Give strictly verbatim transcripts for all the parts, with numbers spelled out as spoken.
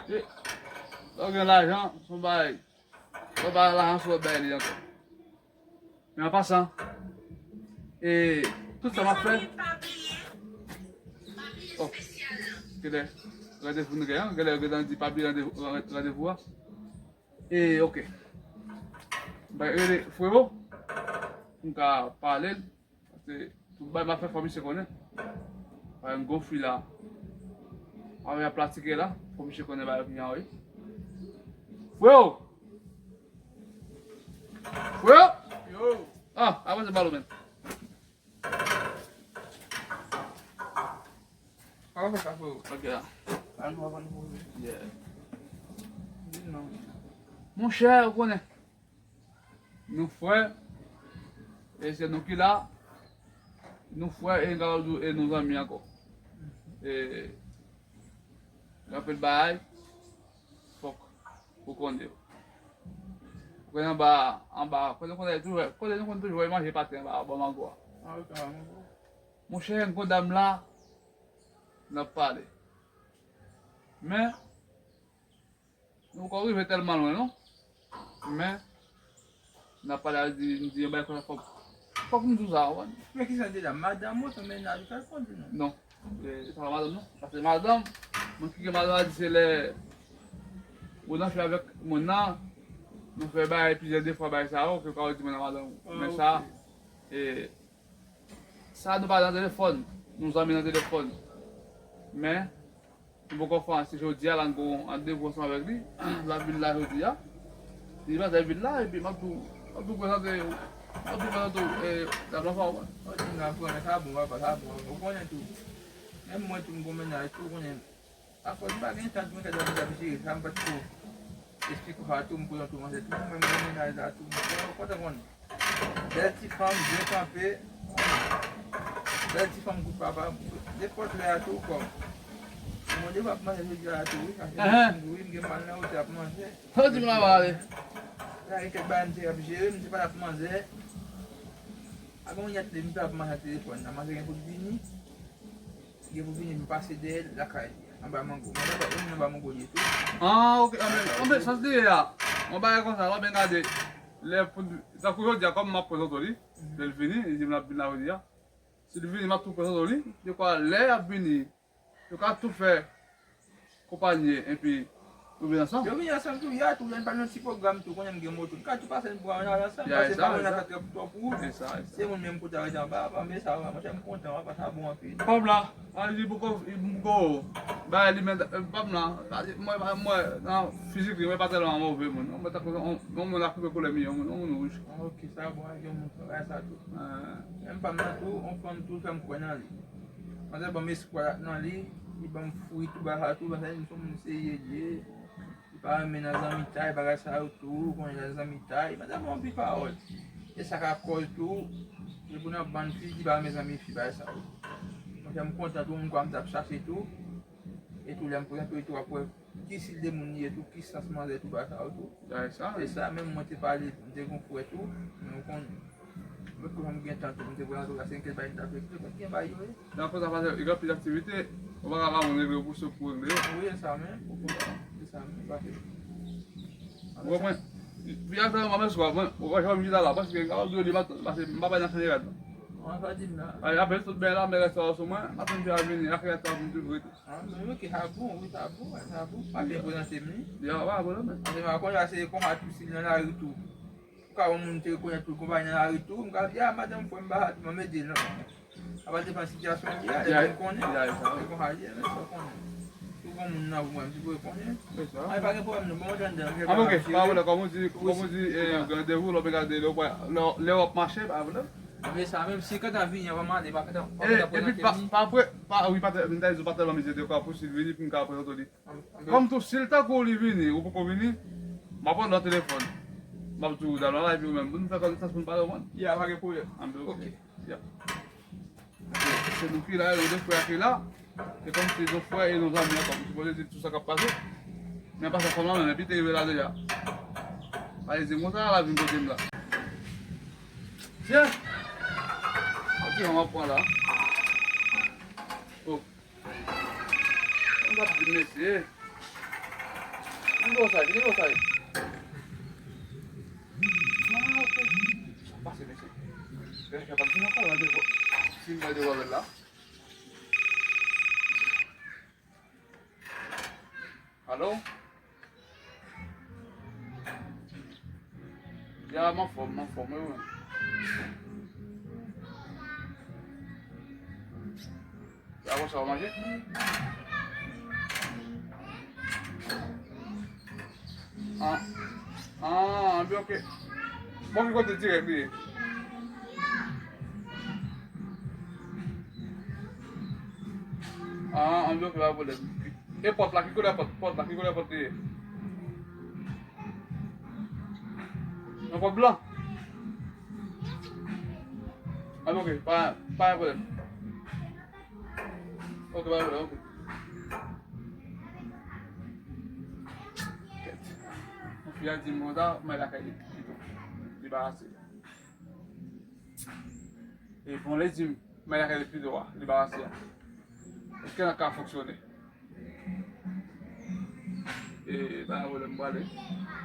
E, lè w gen lajan, se yon bagay. Lè w pa gen lajan, se yon bagay li ankò. Men an pasan, e, tout sa m ap fè. Oh, genlè randevou nou gen an, genlè yo gentan di pa bliye randevou, randevou a. E, oke. M bay rele Frewo pou m ka pale l. Paske tout bagay m ap fè, fò misye konnen. Paske m gon fi la. Avè y ap pratike la, fò misye konnen bagay ki an wi. Frewo! Frewo! Yo! Ah, avanse bal ou menm. Pa fè sa, frewo. Ok, la. Al nou avan nou poze. Yeah. Di non. Monchè, ou konnen. Nou frè, e se nou ki la, nou frè, e n ka di w, e nou zanmi ankò. E, gen anpil bagay, fòk ou konnen yo. Ou konnen anba, anba, kote nou konn toujou, kote nou konn toujou wè manje paten anba bò mango a. Ah, ok, anba mango. Monchè, gen yon dam la, n ap pale. Men, nou poko rive tèlman lwen, non. Men, n ap pale a di, m di, yon bagay konsa fòk, fòk m di w sa, w konprann? Men ki sa l te la? Madanm ou, se mennaj ou, sa l fè w di non? Non. E, se pa madanm, non. Paske madanm, mwen ki gen madanm la di se lè ou nan fè avèk moun nan, nou fè bagay plizyè de fwa bagay sa yo, ke w ka di mwen nan madanm ou. Ah, men sa, ok. E, sa nou pale nan telefòn, nou zanmi nan telefòn. Men, nou poko fè anyen, se jodi a la n gon randevou ansanm avèk li, l ap vin la jodi a. Li pa t vin la, epi m ap tou, m ap tou prezante, m ap tou prezante w, e, dam lan fò w. Ou di m nan pran, sa bon, papa, sa bon, ou konnen tou. Menm mwen tou, m gon mennaj tou, ou konnen. Afòs m pa gen tan tou, mwen ka di ap jere sa, m pa t ko esplike w sa tou, m prezante w manzè tou, mwen m gen mennaj la tou, m kontan konn. Bèl ti fanm, byen kanpe, bèl ti fanm kout papa, nenpòt lè a tou, kòm. Mwen de w ap manje jodi a tou, wi, paske wi, m gen mal nan wotè ap manje. Sa w di m la pale? La gen kèk bagay m te ap jere, m te pale ap manzè. Avan yon yèt li, m te ap manje nan telefòn nan, manzè gen pou l vini. Gen pou vini, m pase dèyè l lakay li, anba mango. Mwen, anba, ou menm anba mango li ye tou. Ah, ok, anben, anben, sa se li ye a. Yon bagay konsa, w ap byen gade. Lè pou, tankou jodi a, kòm m ap prezante w li, lè l vini, li di m l ap vin la jodi a. Si l vini, m ap tou prezante w li. Dekwa, lè y ap vini, yo ka tou fè konpanye, epi nou vin ansanm. Yo vin ansanm tou, ya, tou, lè n pa nan ti pwogram tou, konnen m gen moto. M ka tou pase n pran al ansanm, paske m pa konn afè twòp, twòp wout. Se moun menm kote a rete anba, anba, men sa, monchè, m kontan, papa, sa bon anpil. Fanm la, a, li poko, li poko, bay li men, fanm la, mwen, mwen, nan fizik li, mwen pa tèlman move moun. Mwen tankou yon, yon moun ak koulè mi, yon moun, yon moun wouj. Ah, ok, sa bon, ak yon moun, bagay sa tou. Men fanm nan tou, yon fanm tou, fè m kwè nan li. Manzè ban m espwa nan li, li ban m fwi tou, bagay sa tou, paske li se yon moun serye li ye. Li pa renmen nan zanmitay, bagay sa yo tou, ou konnen nan zanmitay. Manzè ban m anpil pawòl. E sa ka kòz tou, se pou nan bann fi ki pa renmen zanmi fi, bagay sa yo. Monchè, m kontan tou, m kwè m t ap chache tou. E tou lè m prezante w tou, w ap wè ki stil de moun li ye tou, ki sans manzè tou, bagay sa yo tou. Bagay sa, wi. E sa menm mwen te pale, m te gon frè tou, men ou konnen. Lòt kou m gen tan tou, m te prezante w la, se yon kèk bagay m t ap regle, pa t gen bagay yo ye. Nan konsa, paske gen anpil aktivite, ou pa ka ba moun regle yo pou sou pou regle yo. Wi, e sa menm, ou konnen. E sa menm, pa fè. Ou konprann? Pi a sa, mwen, mwen, swa, mwen, ou wè, jan m chita la, paske m kapab di w li maten, paske m pa bay nan fè rad, non. An, sa di m la. Ay, apre tout bèl la, men rès la sou mwen, maten m te a vini, ak rès la pou m toujou rete. Ah, men ok, sa bon, wi, sa bon, sa bon. Pa te prezante m li. Ya, pa pwoblèm, men. Paske m pa konnen, se konsa tou, si l nan lari tou. Ou ka wè moun te rekonèt ou konpayi nan lari tou, m ka di, ah, madanm frè m pa sa tou, m ede l, non. Sa va depann sitiyasyon li a, lè moun konnen. Se konsa li ye, men sa w konnen. Si w gon moun nan pou mwen, m sipoze konnen. Ay, pa gen pwoblèm, non, bon, mwen t anndan, m gen bagay ap jere. Ah, ok, pa pwoblèm, kòm ou di, kòm ou di, eh, gen randevou, lè w gade, lè w pa, lè, lè w ap mache, pa pwoblèm. Men sa menm, si l gentan vini, anvan m ale, pa gentan, pa gentan prezante m li. Epi pa, pa, pa, wi, pa tè-, m ta di w pa tèlman mizye de kwa pou si l vini, pou m ka prezante w li. Kòm tou, si l tankou li vini, ou poko vini, m ap rele w nan telefòn. M ap di w, dam la la, epi ou menm, pou nou fè konesans, pou nou pale, ou konprann? Ya, pa gen pwoblèm. Anben, ok. Ok. Ya. Se nou ki la, e nou de frè ki la. Se kòmsi nou frè e nou zanmi ankò. M sipoze di tout sa k ap pase. Men an pasan fanm lan menm, epi te rive la deja. Pale di m konsa, la vin kote m la. Tiens! Ok, m ap pran la. Oh. Mwen pa di mesye. Ki nimewo sa ye? Ki nimewo sa ye? Ah, ok. Sa pase, mesye. Lè fè pa di nan kò, nan devò. Si m nan devò avè l la. Alo? Ya, m anfòm, m anfòm, wi, wi. Ya, konsa w manje? Ah, ah, byen, ok. Bon, ki kote dirèk li ye? Ah, byen, ok, pa pwoblèm. E pòt la, ki koulè pòt? Pòt la, ki koulè pòt li ye? Yon pòt blan? Ah, ok, pa, pa gen pwoblèm. Ok, pa gen pwoblèm, ok. Kèt. Fi a di m konsa, m al lakay li pito. Li pa ase. E bon, li di m, m al lakay li pito a, li pa ase a. Èske n ap ka fonksyone? E, pa gen pwoblèm, m prale.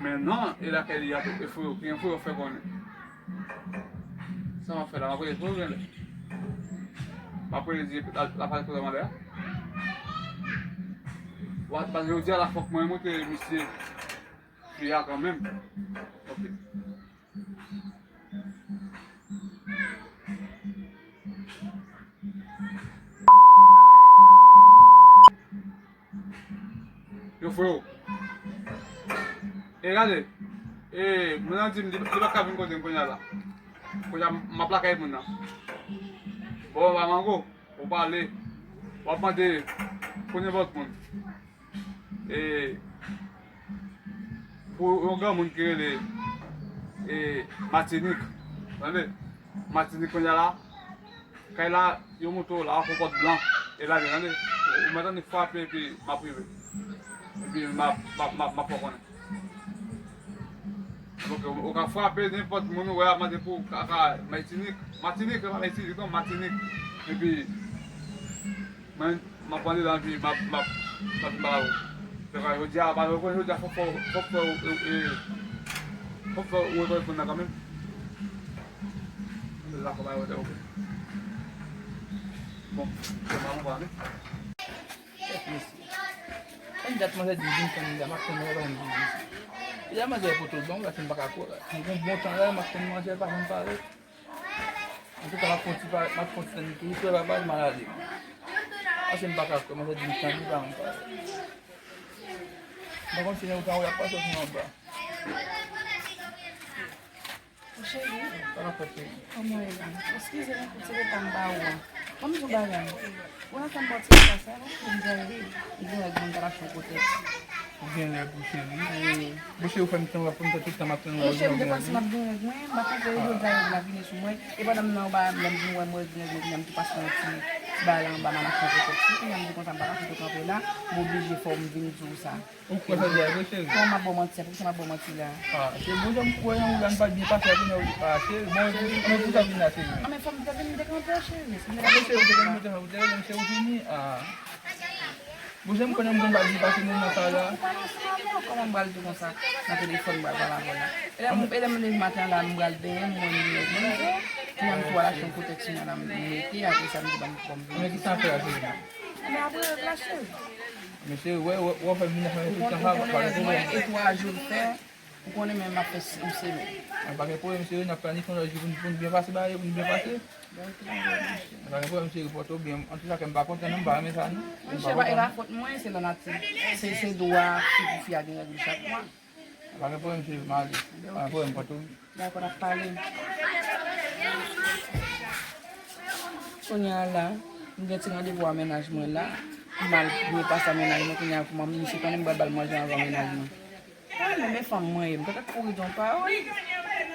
Men non, e lakay li a tou, e Fouyo, ki gen Fouyo fè konnen. Sa m ap fè la, m ap rele Fouyo genlè. M ap rele di, l ap, l ap pale kote m anlè a. Wa, paske jodi a la fòk mwen montre misye fi a kanmenm. Ok. Yo, freo. E gade. E, moun nan di m, li, li pa ka vin kote m kounye a la. Kounye a, m ap lakay moun nan. Bon, ba mango, ou pale. W ap mande pou nenpòt moun. E, pou yon granmoun ki rele, e, Matinik. Tande? Matinik kounye a la, kay la, yo montre w la, w ap wè pòt blan, e lage, tande? Ou mèt annik frape, epi m ap rive. Epi m ap, m ap, m ap, m ap fè w konnen. Donk, ou, ou ka frape nenpòt moun ou wè ap mande pou kaka Matinik. Matinik, se pa Matinik, non, Matinik. Epi, mwen, m ap pran li la, epi m ap, m ap, m ap vin ba ou. Donk, jodi a, pa, jodi a, fòk, fòk, fòk fè, e, e, fòk fè ou rekonèt moun nan kanmenm. Mwen la, fòk ba ou, ok. Bon, se pa mwen, non. Kèt mesye. Kòm dat manzè di m vin tann li la, m ap tann li la, pa janm vini mesye. Deja manzè poto blan, la fin pa ka kwè. M gen bon tan la, m ap tann manzè, pa janm parèt. Antouka, m ap fè yon ti parèt, m ap fè yon ti tann li toujou, frè papa, m al ale. Paske m pa ka kwè, manzè di m tann li, pa janm parèt. M pa konn si nan wout an, w ap pase sou anba. Cheri, kòman w ye? Eskize m pou ti reta m ba ou an. Ban m di w bagay. Ou nan fè m bò ti reta sa, non? Pou m gade, m gen règ mwen, m ta achte yon pwotèks. Ou gen règ ou, cheri? Wi. Bon, cheri, ou fè m tan, w ap fè m tan, tout tan m ap tann ou. Wi, cheri, m te panse m ap gen règ mwen, m pa konn, jodi a règ la vini sou mwen. E pandan m nan anba, lè m vin wè m règ mwen, kounye a m tou pase yon ti, ti bagay la anba, m al achte yon pwotèks. Kounye a m di konsa, m pa ka kite w kanpe la, m oblije fè w m vin di w sa. Ou kwè sa di a vre, cheri? Kòman m ap ba w manti a? Poukisa m ap ba w manti la? Ah, cheri, bon jan m kwè nan ou la, m pa t byen pase a, kounye a ou di, ah, cheri, bon, ann, ann, pou sa vin la, cheri. Ah, men fò m te vin, m te kanpe, cheri. Si m te kanpe, cheri, ou te vin, ou te vin, ou te vin, cheri, ou vini, ah. Bon jan m konnen m konn pa byen pase moman sa la. Ou pa nan sa non, kòman m pral di konsa nan telefòn, m pral pale avè w la? E lè m, e lè m leve maten an la, m pral benyen, m wè m gen règ mwen vre. Kounye a m tou al achte yon pwotèks mwen la, m mete, apre sa m di ban m, ban m vini. Men ki sa fè a, cheri? Men apre règ la, cheri. Mesye, wè, wè, wè, fè m vin nan fanmi tout tan sa, pa gen pwoblèm. E twa jou l fè, ou konnen men m ap fè yon semèn. Mwen pa gen pwoblèm, cheri, n ap planifye yon lòt jou pou n, pou n byen pase bagay yo, pou n byen pase. Mwen pa gen pwoblèm, cheri, pòte w byen. Antouka, kè m pa kontan, non, m pa renmen sa, non. Mesye, e pa fòt mwen, se lanati. Se, se dwa fi pou fi a gen règ li chak mwa. Pa gen pwoblèm, cheri, m ale. Pa gen pwoblèm, pòte w. Dakò, n ap pale. Kounye a la, m gen ti randevou a mennaj mwen la. M al byen pase a mennaj mwen, kounye a, kòman misye konnen m pral ba l manje anvan mennaj mwen. Ah, men, men fanm mwen ye, m ta kouri di yon pawòl.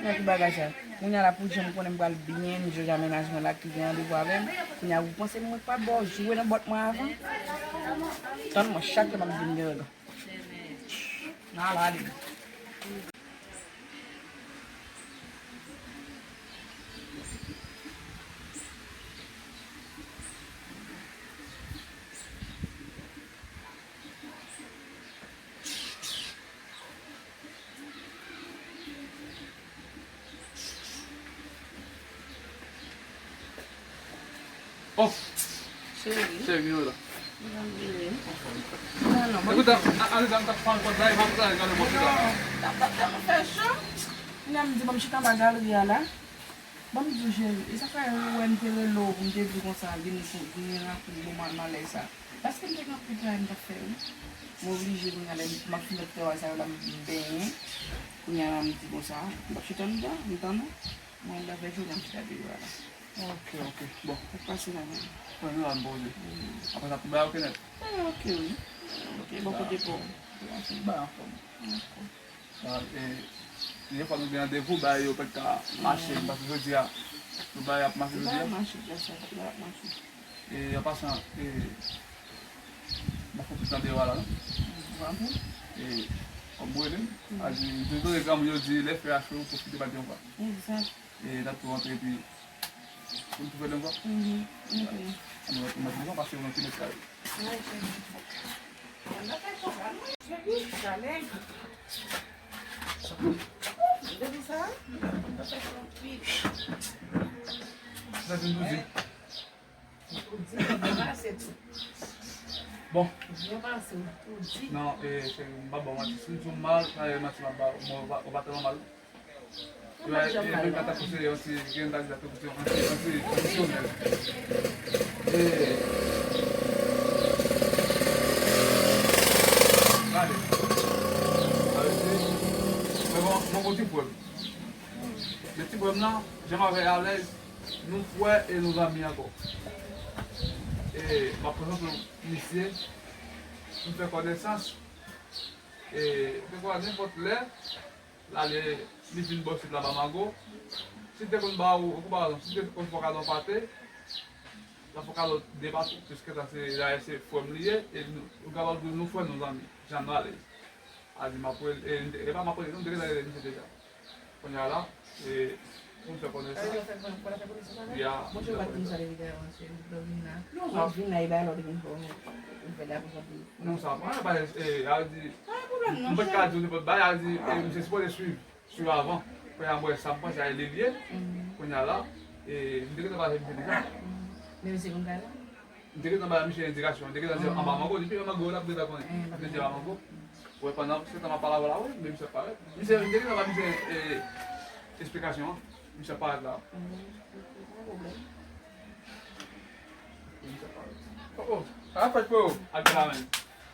Men ki bagay sa. Kounye a la, pou jan m konnen m pral byen jwe a mennaj mwen la ki gen randevou avè m. Kounye a, ou panse mwen pa ba w jwe nan bòt mwen avan? Tann mwen, chak lè m ap di m gen règ. N a lale. Oh, cheri, cheri, vin la. Mwen vini. Non, non, mwen... Ekout, a, a, Anita, m t ap fann kòd la, e m ap travay, gade mwen, non, t ap, t ap tèlman fè cho. Kounye a m di, ban m chita anba galri a la. Ban m di w, cheri, e sa fè ou wè m te rele w pou m te di w konsa, vin pou, vin rakonte bon mal, malèz sa. Paske m te gen anpil travay m t ap fè, wi. M oblije, kounye a, lè m, m ap fin fè travay sa yo la, m benyen. Kounye a la, m di konsa, m p ap chita anndan, m tann ou. Mwen, anndan fè jounen, m chita deyò a la. Ok, ok. Bon. Sa k pase la menm? Mwen, nou la, m poze. Hmm. Apre sa, tout bagay ok nèt? Eh, ok, wi. Ok, bò kote pa w? Tout bagay anfòm. Dakò. Bon, e, premye fwa nou gen randevou, bagay yo pèt ka mache, paske jodi a, nou bagay ap mache jodi a. Bagay ap mache, grasa Bondye, bagay ap mache. E, an pasan, e, m ap fè plis nan deyò a la, non? Bravo. E, kòm ou rele m, a di, m toujou tande granmoun yo di, lè fè a cho, pwofite bat yon fwa. Egzak. E, n ap tou rantre, epi, pou n tou fè yon fwa. Mhm, ok. Ann rantre nan prizon, pase yon kilomèt kare. Ay, cheri. Ann nan fè travay, mwen, cheri, chalè. Depi sa, ann nan fè travay. Sa se nou di. Ou di, byen pase tou. Bon. Byen pase, ou di. Non, e, cheri, m pa ba w manti. Si m di w mal, sa e manti m ap ba w. Mwen, ou pa, ou pa tèlman mal. Ou pa janm mal, non. Mwen ta pouse yon ti, gen ta di la pouse yon ti, yon ti, yon ti syonèl. E, gade. Sa vle di, mwen gon, mwen gon ti frè m. Men ti frè m nan, jan m avè alèz, nou frè e nou zanmi ankò. E m ap prezante w misye, pou n fè konesans. E, se kwa nenpòt lè, l ale, li vin bò sit la ba Mago. Si l te konn ba ou, ou konprann, si l te konn fè w kado yon pate, l ap fè w kado de pate, piske sa se, dayè se frè m li ye, e nou, ou kapab di nou frè nou zanmi, jan nou alèz. A di m ap rele, e, e pa m ap rele, non, m te gentan rele misye deja. Kounye a la, e, pou n fè konesans. Sa vle di w fè, fè, fè konesans avè l? Ya, monchè, ou pa t konn sa depi dayè, monchè, ou vin la. Non, sa. Ou vin la, e bagay la ou te vin fè, ou fè la pou sa. Non, sa pa, pa, e, a di, pa gen pwoblèm, non, m pa t ka di w nenpòt bagay, a di, e, misye sipoze swiv, swiv avan. Kounye a, m wè sa, m panse a li l ye. Mhm. Kounye a la, e, m te gentan pale misye deja. Mhm. Men misye konn kay la? M te gentan bay misye endikasyon, m te gentan di anba mango, depi anba mango, l ap gentan konnen. M te di anba mango. Wè, pandan se tan m ap pale avè w la, wi, men misye ap parèt. Misye, m te gentan bay misye, e, esplikasyon an. Misye ap parèt la. Misye ap parèt. Oh, oh, sa ap fèt, freo? Ak la menm.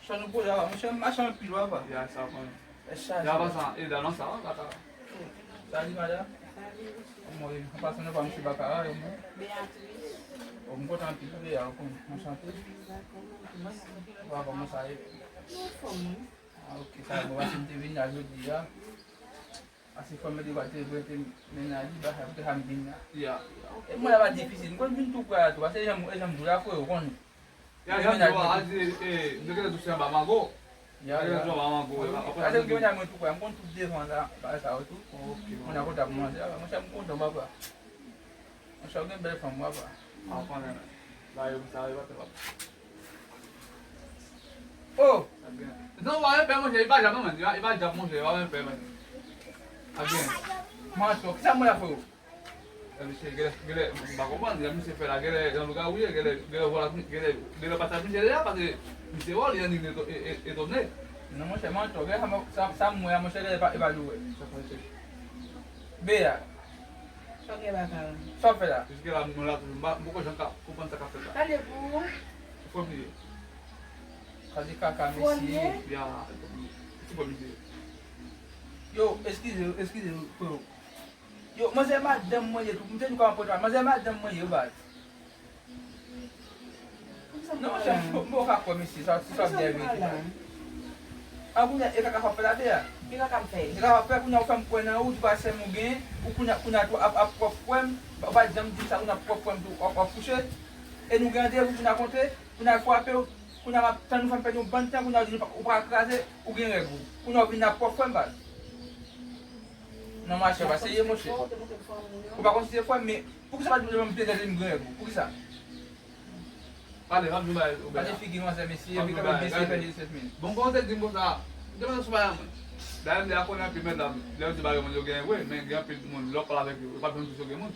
Sa nou poze la, monchè, m mache anpil, papa. Ya, sa konnen. Lè chaje. Lè avanse, e, dan nan sa, baka. Sali, madanm. Mwen, an pasan, nou pa misye Bakara, yo, mwen. Beatrice. Oh, m kontan anpil, Bea, ou konn, anchante. Dakò, mwen tou, mwen. Ou pa kòman sa ye? Mwen fò, mwen. Ah, ok, sa bon, paske m te vin la jodi a. Paske fò m te vate, vate, men la di, ba, sa, poutèt sa m vin la. Ya. E mwen la pa difisil, m konn vin tou prè a tou, paske e jan m, e jan m di w la, frè, ou konnen. Ya, jan m di w a, a di, e, nou genlè tou se anba mango. Ya, nou genlè tou anba mango, e, apre sa, nou gen mennaj mwen tou prè, m konn tout devan la, bagay sa yo tou. Ok, mwen a kontak manzè, monchè, m kontan, papa. Monchè, ou gen bèl fanm, papa. A, ou konnen, la, yo, sa, yo pa te papa. Oh! Non, ou pa renmen pè, monchè, li pa djab, non, men, li pa djab, monchè, ou pa renmen pè, men. A byen. Mantò, kisa m wè la, freo? E, misye, genlè, genlè, m pa konprann, jan misye fè la, genlè, jan lougawou ye, genlè, genlè, vwala, genlè, genlè pasaj misye deja, paske misye wè li annik eto-, e, e, etone. Non, monchè, mantò, genlè, sa, sa, sa m wè a, monchè, genlè, e pa, e pa jwèt. Sa fè misye. Bea. Sa w gen la, Karan? Sa w ap fè la? Jiske la, mwen la toujou, m pa, m poko janm ka konprann sa k ap fèt la. Tande pou ou. Fò m bliye. Tande kaka, mesye. Ya, fò m bliye. Ti fò m bliye. Yo, eskize, eskize, freo. Yo, manzè madanm mwen ye tou. M te di w kòman pòt la. Manzè madanm mwen ye, baz. Non, monchè, m, m poko ka kwè, mesye, sa, sa ap dèyè verite la. A, kounye a, e kaka w ap fè la, Bea? Ki kaka m fè? E kaka w ap fè, kounye a, ou fè m kwè nan ou, di pa sè m ou gen, ou kounye a, kounye a tou, ap, ap pwòp frè m, ou pa janm di m sa, kounye a pwòp frè m tou, w ap, w ap kouche. E nou gen randevou, kounye a kontre, kounye a frape w, kounye a m ap tann ou fè m pèdi yon bann tan, kounye a ou di ou pa, ou pa kraze, ou gen règ ou. Kounye a ou vin ap pwòp frè m, baz. Non, machè, pa serye, monchè. Ou pa konsidere frè m, men poukisa w pa di m depi m te tande m gen règ ou? Poukisa? Pale, m ap di w bagay, ou bèl. Gade figi manzè, mesye, epi kanpe mesye fè jistis men. Bon, bon, te di m konsa, m te panse sou bagay mwen. Dayè, m deja konnen anpil medam, lè yo di bagay moun yo genyen vre, men gen anpil moun, lè w ap pale avèk yo, yo p ap janm di yo gen moun.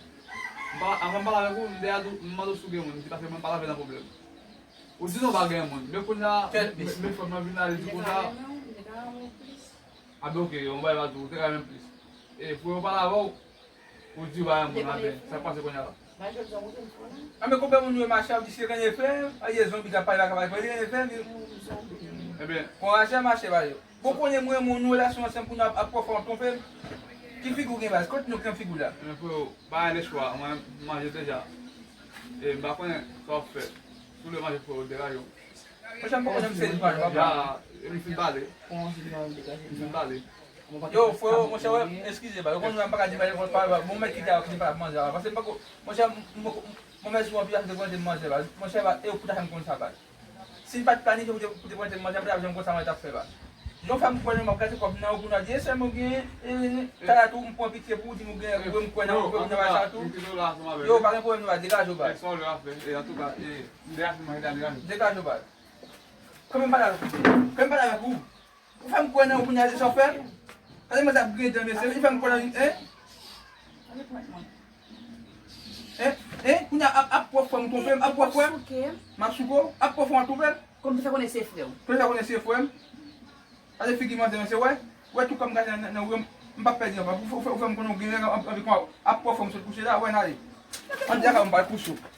M pa, avan m pale avèk ou, m deja di w, m mande w si w gen moun, m di paske mwen m pa lave nan pwoblèm. Ou di non, w pa gen moun. Men kounye a, men fanm nan vin la, li di konsa. A ben oke, yon bagay pa di w, ou te ka renmen plis. E pou yo pale avè w, ou di w pa gen moun, a ben, sa k pase kounye a la? A men konbyen moun yo mache ap di si yo gen efè, a ye zonbi k ap pale, k ap pale, pale, gen efè, li. Ebyen, kon rache mache ba yo. Bon, konnen mwen, moun nou relasyon ansanm pou nou ap, ap pwofè w twonpe m. Ki figi w gen baz? Kot nou gen figi w la? Ebyen, freo, pa gen lechwa, mwen, m manje deja. E m pa konnen sa w ap fè. Si w vle manje, freo, degaje w. Monchè, m pa konnen m sezi pa nou, papa. Ya, e m fin pale. M fin pale. Yo, freo, monchè, wè, eskize, ba. Yo konn m pa ka di bagay, bon, mèt kite a, kite pa manje a. Paske m pa ko, monchè, m, m, m, mwen mèsi w anpil, paske te konn te manje, ba. Monchè, ba, e ou pou ta fè m konn sa, ba. Si m pa t planifye pou te, pou te pote m manje, m pa t ap janm konn sa mwen t ap fè, ba. Jan w fè m kwè nan, m ap gade kòb nan ou pou nou di, e sèlman w gen, e, e, e, sa la tou, m pran pitye pou ou, di m ou gen, ou m kwè nan ou, kwè nan sa tou. Yo, pa gen pwoblèm, nou va degaje w, ba. Degaje w, ba. Kòman m pale avèk ou? Kòman m pale avèk ou? Ou fè m kwè nan ou kounye a, se sa w fè? Gade mwen sa ap griyen dan mesye, li fè m kwè nan, hein? Hein? Hein? Kounye a ap, ap pwòf fè m twonpe m, ap pwòf fè m. M ap souke w, ap pwòf fè m twonpe m. Kòm te fè konnen se frè w. Kòm te fè konnen se frè m. Gade figi manzè mesye, wè. Wè tou kòm gade nan, nan, nan, wè m, m p ap pèdi anba. Ou fè, ou fè, ou fè m konnen w gen règ, anpi, anpi, ap pwòf fè m sot kouche la, wè n ale. Ann di a ka m pral pouse w.